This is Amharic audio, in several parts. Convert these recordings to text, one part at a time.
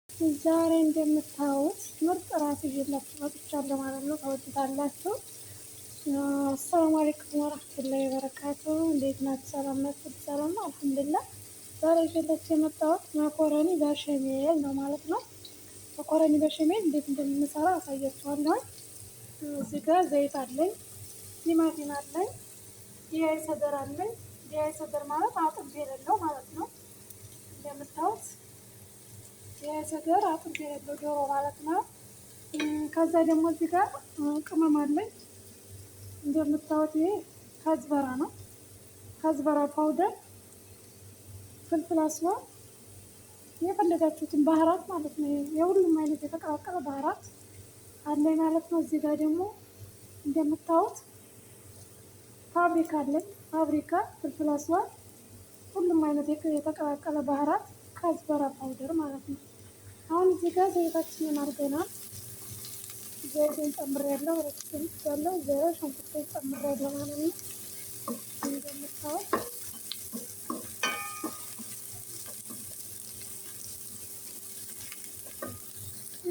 ዛሬ እንደምታዩት ምርጥ ራት ይዤላችሁ መጥቻለሁ ማለት ነው። ተወዱታላችሁ። አሰላሙ አለይኩም ወራህመቱላሂ ወበረካቱ። እንዴት ናችሁ? ሰላም ናችሁ? ሰላም ነው፣ አልሐምዱሊላህ። ዛሬ ይዤላችሁ የመጣሁት መኮረኒ በሸሜል ነው ማለት ነው። መኮረኒ በሸሜል እንዴት እንደምንሰራ አሳያችኋለሁ። እዚህ ጋር ዘይት አለኝ፣ ቲማቲም አለኝ፣ ዲያይ ሰደር አለኝ። ዲያይ ሰደር ማለት አጥንት የሌለው ማለት ነው። እንደምታዩት የሰገር አጥንት የሌለው ዶሮ ማለት ነው። ከዛ ደግሞ እዚህ ጋር ቅመም አለኝ። እንደምታዩት ይሄ كزبرة ነው። كزبرة powder፣ فلفل أسود፣ የፈለጋችሁትን بهارات ማለት ነው። የሁሉም አይነት የተቀላቀለ بهارات አለኝ ማለት ነው። እዚህ ጋር ደግሞ እንደምታዩት ፋብሪካ አለኝ። ፋብሪካ፣ فلفل أسود፣ ሁሉም አይነት የተቀላቀለ بهارات፣ كزبرة powder ማለት ነው። አሁን እዚህ ጋር ዘይታችንን አድርገናል። ዘይቴን ጨምሬያለሁ። ረጭን ያለው ዘ ሽንኩርቴን ጨምሬያለሁ ማለት ነው። እንደምታዩት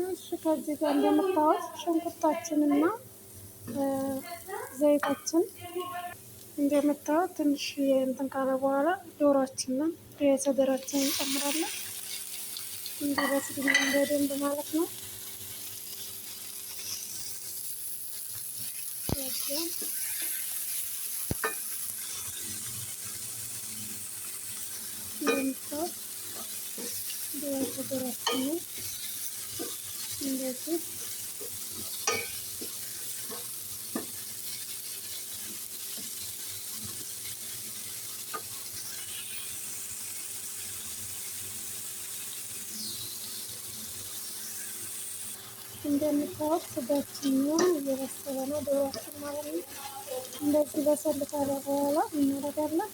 እሺ፣ ከዚህ ጋር እንደምታዩት ሽንኩርታችንና ዘይታችን እንደምታዩት ትንሽ እንትን ካለ በኋላ ዶሯችንን የሰደራችንን እንጨምራለን። እንዲበስልልን በደንብ ማለት ነው። እንደምታዩት የሰደራችንን እንደዚህ እንደምታዩት ስጋችን እየበሰለ ነው፣ ዶሯችን ማለት ነው። እንደዚህ በሰል ካለ በኋላ እናደርጋለን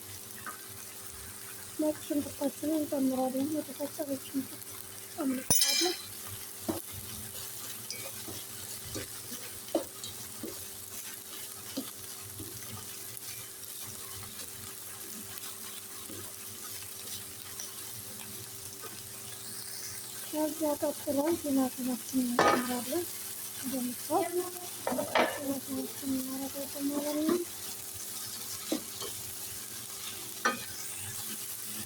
ነጭ ሽንኩርታችንን እንጨምራለን። የተፈጨ ሽንኩርት ጨምርበታለን። ከዚያ ቀጥለን ቲማቲማችንን እንጨምራለን። እንደምታዩት ቲማቲማችንን እናደርጋለን ማለት ነው።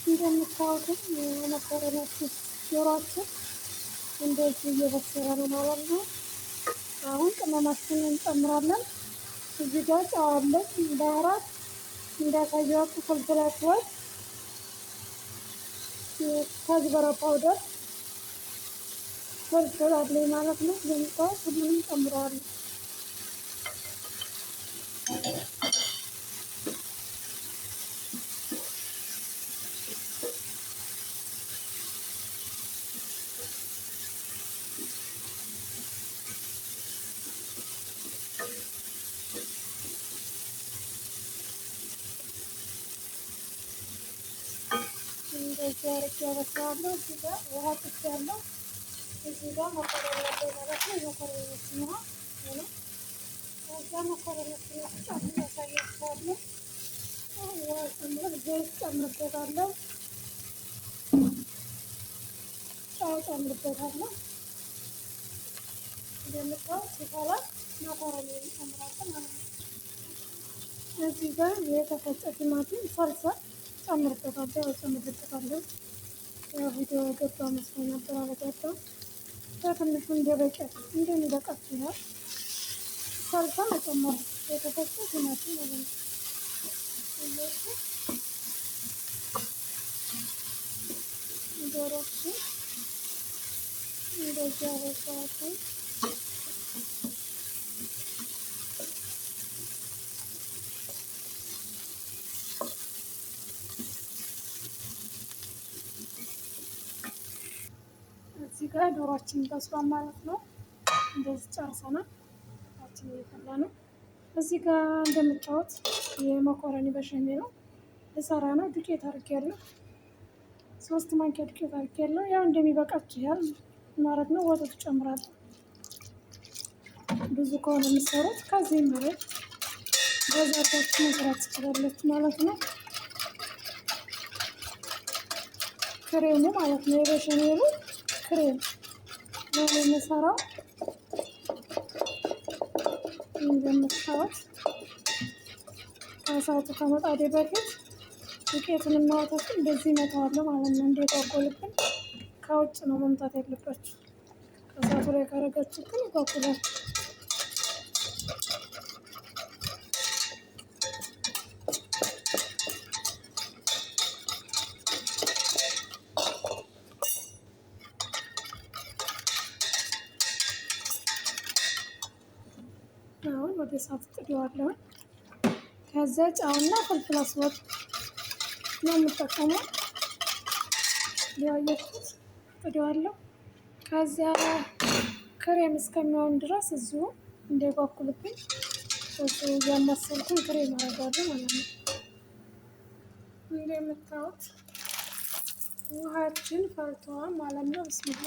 እንደምታዩትም የመኮረኒያችን ዶሯችን እንደዚህ እየበሰለ ነው ማለት ነው። አሁን ቅመማችንን እንጨምራለን። እዚህ ጋር ጨው አለኝ፣ بهارات እንዳሳየኋችሁ፣ فلفل أسود፣ كزبرة powder፣ فلفل አለኝ ማለት ነው። እንደምታዩት ሁሉንም ጨምረዋለሁ። እንደዚህ አድርጌ አበስለዋለሁ። እዚህ ጋር ውሃ ጥጃለሁ። እዚህ ጋር መኮረኒ አለኝ ማለት ነው። የመኮረኒዎችን ውሃ ነው። ከዛ መኮረኒዎችን ጨምሬ ያሳያችኋለሁ። ውሃ ጨምሬ ዘይት ጨምርበታለሁ። ጨው ጨምርበታለሁ። እንደምታዩት ሲፈላ መኮረኒ እንጨምራለን ማለት ነው። እዚህ ጋር የተፈጨ ቲማቲም ሳልሳ ጨምርበታለሁ ጨምርበታለሁ። ያው ቪዲዮ ገባ መስሎኝ ነበር፣ አልገባም። በትንሹ እንደበቂያችሁ እንደሚበቃችሁ ያህል ሳልሳ መጨመር፣ የተፈጨ ቲማቲም ማለት ነው። ዶሮችን እንደዚህ አበዛዋለሁ። እዚህ ጋር ዶሯችን በስሏል ማለት ነው። እንደዚህ ጨርሰናል። ችን እየፈላ ነው። እዚህ ጋር እንደምታዩት የመኮረኒ በሸሜ ነው ልሰራ ነው። ዱቄት አድርጌያለሁ። 3 ማንኪያ ዱቄት አድርጌያለሁ። ያው እንደሚበቃችሁ ያህል ማለት ነው። ወተት ጨምራለሁ። ብዙ ከሆነ የምትሰሩት ከዚህም በላይ በዛ አድርጋችሁ መስራት ትችላላችሁ ማለት ነው። ክሬሙ ማለት ነው፣ የበሸሜሉ ክሬም። ነው የምሰራው። እንደምታዩት ከእሳቱ ከመጣዴ በፊት ዱቄቱን እና ወተቱን እንደዚህ እመታዋለሁ ማለት ነው። እንዳይጓጎልብን ከውጭ ነው መምታት ያለባችሁ። ከእሳቱ ላይ ካረጋችሁ ግን ይጓጉላል። አሁን ወደ እሳቱ ጥዴዋለሁ። ከዛ ጨውና ፍልፍል አስዋድ ነው የምጠቀመው። ያየኩት ጥዴዋለሁ። ከዚያ ክሬም እስከሚሆን ድረስ እዚሁ እንዳይጓጉልብኝ እዚሁ እያማሰልኩኝ ክሬም አደርጋለሁ ማለት ነው። እንደምታዩት ውሃችን ፈልቷል ማለት ነው። ብስሚላ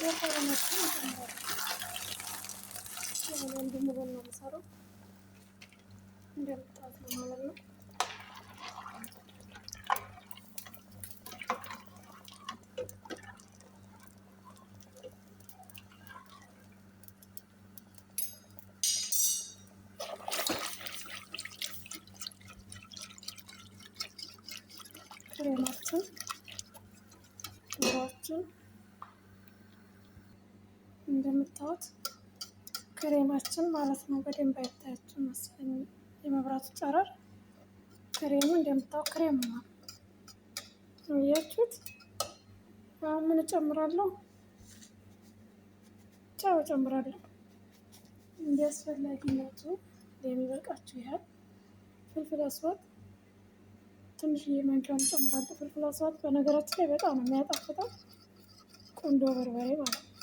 መኮረናችን እንጨምራለን። አንድ ሙሉ ነው የምሰራው እንደምታዩት ነው ማለት ነው። ክሬማችን ዶሮአችን እንደምታዩት ክሬማችን ማለት ነው። በደንብ አይታያችሁም መሰለኝ የመብራቱ ጨረር። ክሬሙ እንደምታዩት ክሬም ነው እያችሁት። አሁን ምን እጨምራለሁ? ጨው እጨምራለሁ። እንደ አስፈላጊነቱ የሚበቃችሁ ያህል ፍልፍል አስዋጥ ትንሽዬ ማንኪያውን እጨምራለሁ። ፍልፍል አስዋጥ በነገራችን ላይ በጣም ነው የሚያጣፍጠው፣ ቁንዶ በርበሬ ማለት ነው።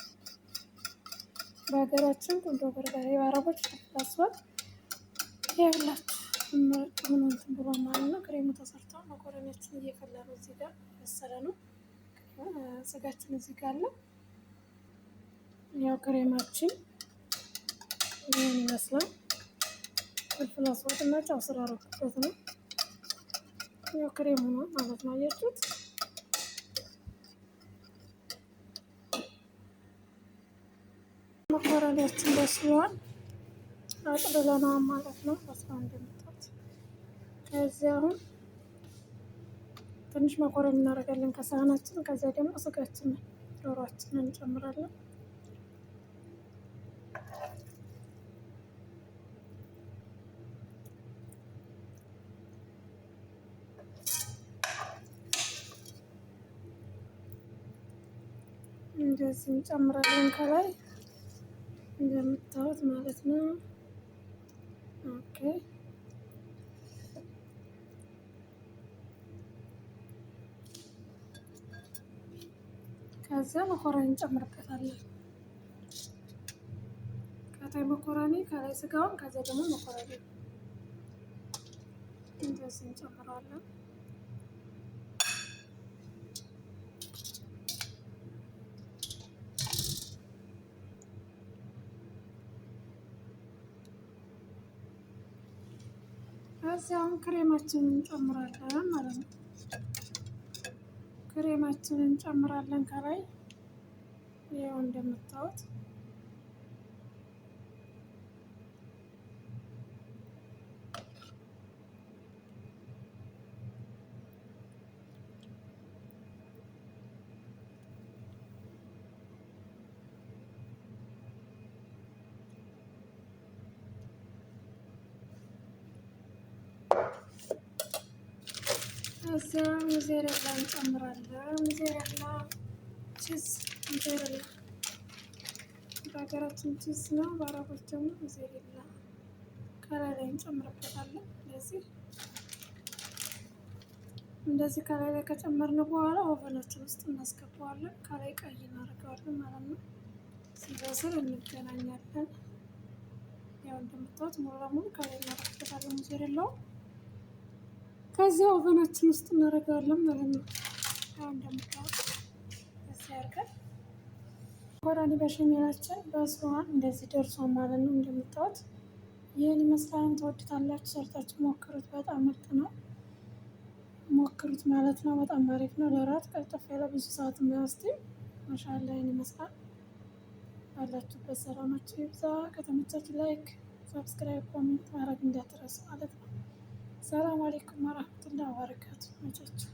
በሀገራችን ቁንዶ በርበሬ፣ በአረቦች ፍልፍል አስዋጥ። ይኸውላችሁ ምርጥ ሆኖ እንትን ብሏል ማለት ነው። ክሬሙ ተሰርቷል። መኮረኒያችን እየፈላ ነው። እዚህ ጋር የበሰለ ነው። ስጋችን እዚህ ጋር አለ። ያው ክሬማችን ይህን ይመስላል። ፍልፍል አስዋጥ እና ጨው ስላደረኩበት ነው። ያው ክሬም ሆኗል ማለት ነው። አያችሁት? መኮረኒያችን በስሏል። አጥልለነዋል ማለት ነው። በስሏል እንደምታዩት። ከዚያ አሁን ትንሽ መኮረኒ እናደርጋለን ከሳህናችን። ከዚያ ደግሞ ስጋችንን ዶሯችንን እንጨምራለን። እንደዚህ እንጨምራለን ከላይ እንደምታዩት ማለት ነው። Okay ከዛ መኮረኒ እንጨምርበታለን። ከታይ መኮረኒ ከላይ ስጋውን ከዛ ደግሞ መኮረኒ እንደዚህ እንጨምረዋለን። ከዚያም ክሬማችንን እንጨምራለን ማለት ነው። ክሬማችንን እንጨምራለን ከላይ ይኸው እንደምታዩት። ከዛ ሙዜሬላ እንጨምራለን። ሙዜሬላ cheese፣ ሙዜሬላ በሀገራችን cheese ነው፣ በአረቦች ደግሞ ሙዜሬላ ከላይ ላይ እንጨምርበታለን። እንደዚህ እንደዚህ ከላይ ላይ ከጨመርን በኋላ oven ኣችን ውስጥ እናስገባዋለን። ከላይ ቀይ እናደርገዋለን ማለት ነው። ሲበስል እንገናኛለን። ያው እንደምታዩት ሙሉ ለሙሉ ከላይ እናደርግበታለን ሙዜሬላው። ከዚያ oven ኣችን ውስጥ እናደርገዋለን ማለት ነው። ያው እንደምታዩት እዚህ አድርገን መኮረኒ በሸሜላችን በስሏን እንደዚህ ደርሷል ማለት ነው። እንደምታዩት ይህን ይመስላል። ትወዱታላችሁ፣ ሰርታችሁ ሞክሩት። በጣም ምርጥ ነው። ሞክሩት ማለት ነው። በጣም አሪፍ ነው። ለራት ቀልጠፍ ያለ ብዙ ሰዓት የማይወስድ ማሻአላ ይህን ይመስላል። ባላችሁበት ሰላማችሁ ይብዛ። ከተመቻችሁ like፣ subscribe፣ comment ማድረግ እንዳትረሱ ማለት ነው። ሰላም አለይኩም ወራህመቱላሂ ወበረካቱ። መቻችሁ።